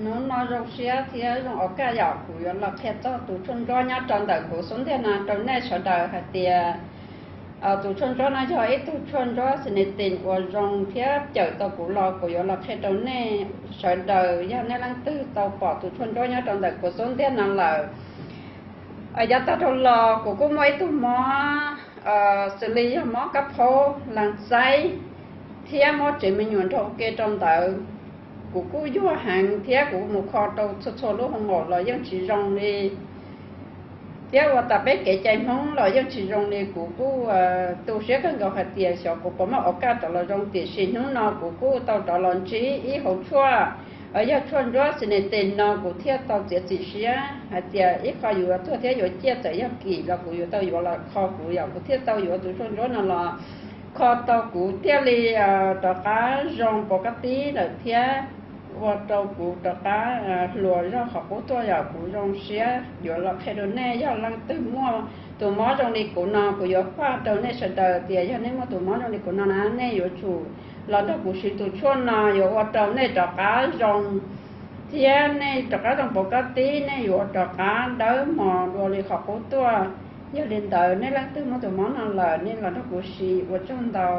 Hnub no zoo siab thiab zoo ua kaj yom, kuv yuav los qhia txog tus tshuaj ntsuab nyob rau ntawm kuv xub ntiag no rau nej sawv daws hais tias tus tshuaj ntsuab no yog ib tug tshuaj ntsuab xi ne tis uas zoo thiab cawm tau kuv los kuv yuav los qhia rau nej sawv daws yog nej leej twg tau pom tus tshuaj ntsuab nyob rau ntawm kuv xub ntiag no lawm. Yav tag dhau los kuv kuj muaj ib tug mob xws li yog mob kab phaub, las xaib thiab mob tsev me nyuam nrog ua ke rau ntawd. Kuv kuj yuag heev thiab kuv mus kho rau txhua txhua lub hoo maum los yeej tsis zoo li, thiab ua tas peb kev cai Hmoob los yeej tsis zoo li. Kuv kuj tu siab kawg nkaus hais tias xyov kuv puas muaj ua kaj rov los zoo, tiam sis hnub no kuv kuj tau rov los ntsib ib hauv tshuaj, yog tshuaj ntsuab xi ne tis no kuv thiaj tau txiav txim siab hais tias ib qho yuav tuag thiab yuav ciaj, txawm yog kim los kuv yuav tau yuav los kho kuv yom, kuv thiaj tau yuav tus tshuaj ntsuab no los kho tau kuv thiaj li rov qab zoo pov kab tib lawm thiab ua rau kuv rov qab hluas zog qhov qub tuaj yom. Kuv zoo siab yuav los qhia rau nej, yog leej twg muaj tus mob zoo li kuv no kuv yuav faj rau nej sawv daws tias yog nej muaj tus mob zoo li kuv no na nej yuav tsum los nrog kuv siv tus tshuaj no, yuav ua rau nej rov qab zoo thiab nej rov qab zoo pov kab tib, nej yuav rov qab dawb mos dua li qhov qub tuaj. Yog li ntawd nej leej twg muaj tus mob no lawm nej los nrog kuv siv, ua tsaug ntau.